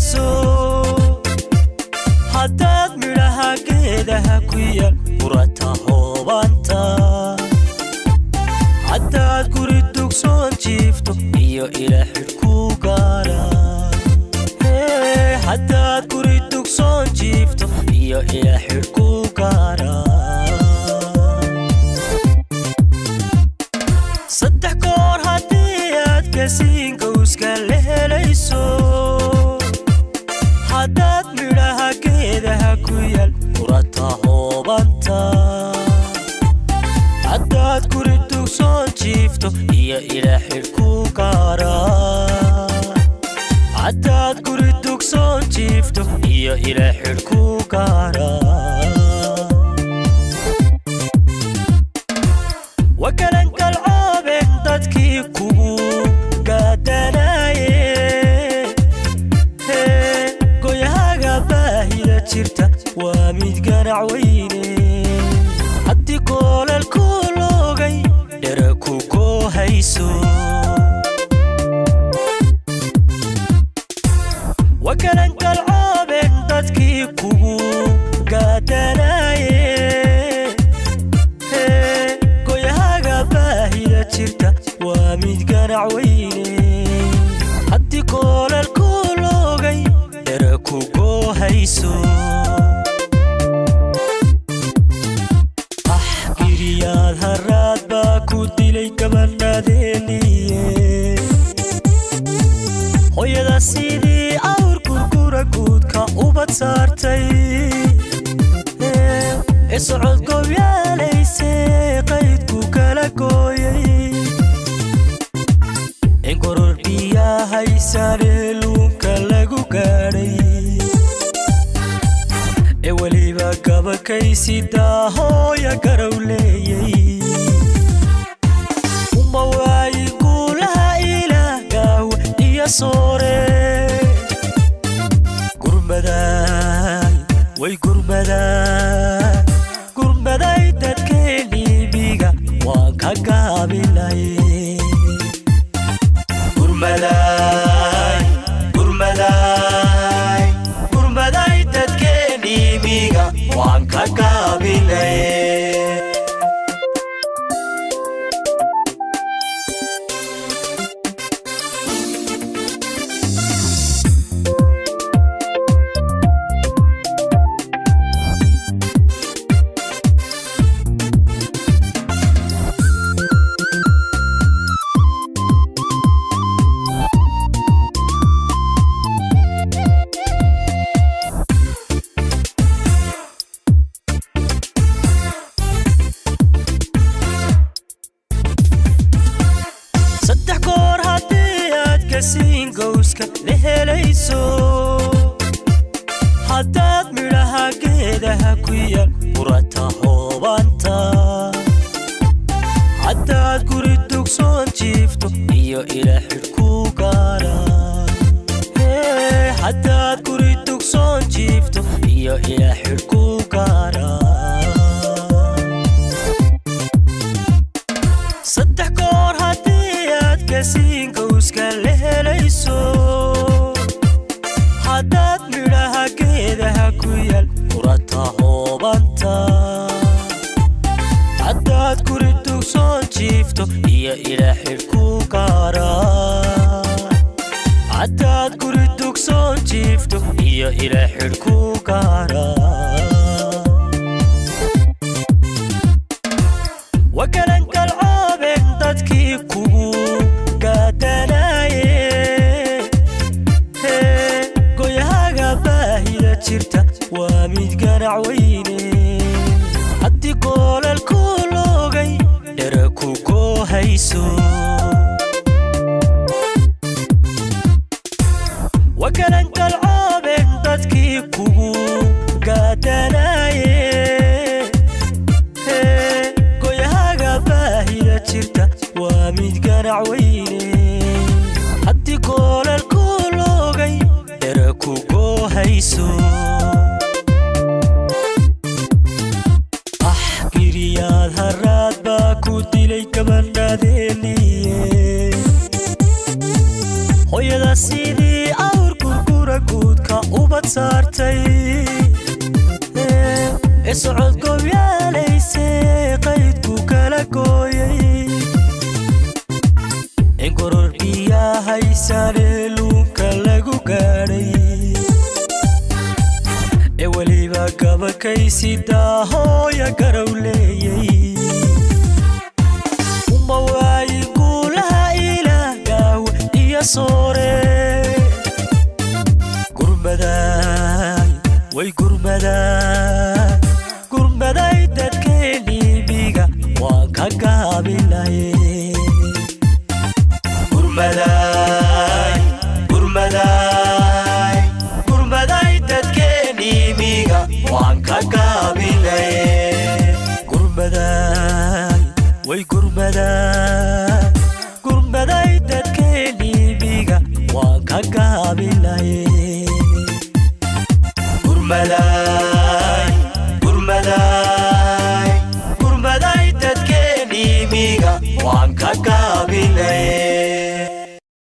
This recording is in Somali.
helayso, haddaad midhaha geedaha ku yaal murata hoobanta, haddaad guri dugsoon jiifto iyo ila xidh ku gaara, haddaad guri dugsoon jiifto iyo ila xidh ku gaara. Saddex goor haddii aad kasiinkowska la helayso, haddaad midhaha geedaha ku yaal murata hoobanta, haddaad guri dugsoon jiifto iyo ila xidh ku gaara, haddaad guri dugsoon jiifto iyo ila xidh ku gaara. Wakalankalcoobeen dadkii kugu gaadanaye, goyahaga baahida jirta waa mid ganac weyne. Haddii goolalku loogay dhere ku goohayso, wakalankalcoobeen dadkii kugu gaadanaye, goyahaga baahida jirta waa mid ganac weyne. Haddii goolalku loogay dhere ku goohayso. Ah, giriyaad haraad baa ku dilay gabadhadeeniye, hooyada sidii awr gurgura guudka ubad saartay ee socod gobyaalayse qaydku kala gooyay, in koror biyaa haysanee luunka lagu gaadhay, ee weliba gabakaysidaa hooya garow leeyay. Uma waayi guulaha ilaah gaawa iyo soore, gurmaday way gurmaday gurmaday dadkeeniimiga waan ka gaabilay. Gurmaday gurmaday gurmaday dadkeeniimiga waan ka gaabilay. Saddex goor haddii aad kasiinkowska la helayso, haddaad midhaha geedaha ku yaal murata hoobanta, haddaad guri dugsoon jiifto iyo ila xidh ku gaara, haddaad guri dugsoon jiifto iyo ila xidh ku gaara. Saddex goor haddii aad kasiinkowska la helayso, haddaad midhaha geedaha ku yaal murata hoobanta, haddaad guri dugsoon jiifto iyo ila xidh ku gaara, haddaad guri dugsoon jiifto iyo ila xidh ku gaara. Wakalankalcoobeen dadkii kugu gaadanaye, goyahaga baahida jirta waa mid ganac weyne. Haddii goolalku loogay dhere ku goohayso, wakalankalcoobeen dadkii kugu gaadanaye, goyahaga baahida jirta waa mid ganac weyne. Haddii goolalku loogay dhere ku goohayso. Ah, giriyaad haraad baa ku dilay gabadhadeeniye, hooyada sidii awr gurgura guudka Saartay ee socod gobyaalayse qaydku kala gooyay in koror biyaa haysanee luunka lagu gaadhay ee weliba gabakaysidaa hooya garow leeyay uma waayi guulaha Ilaah gaawe iyo soore. Gurmaday way gurmaday, gurmaday dadkeeniimiga waan ka gaabilaye. Gurmaday, gurmaday, gurmaday dadkeeniimiga waan ka gaabilaye. Gurmaday way gurmaday, gurmaday dadkeeniimiga waan ka gaabilaye. Gurmaday.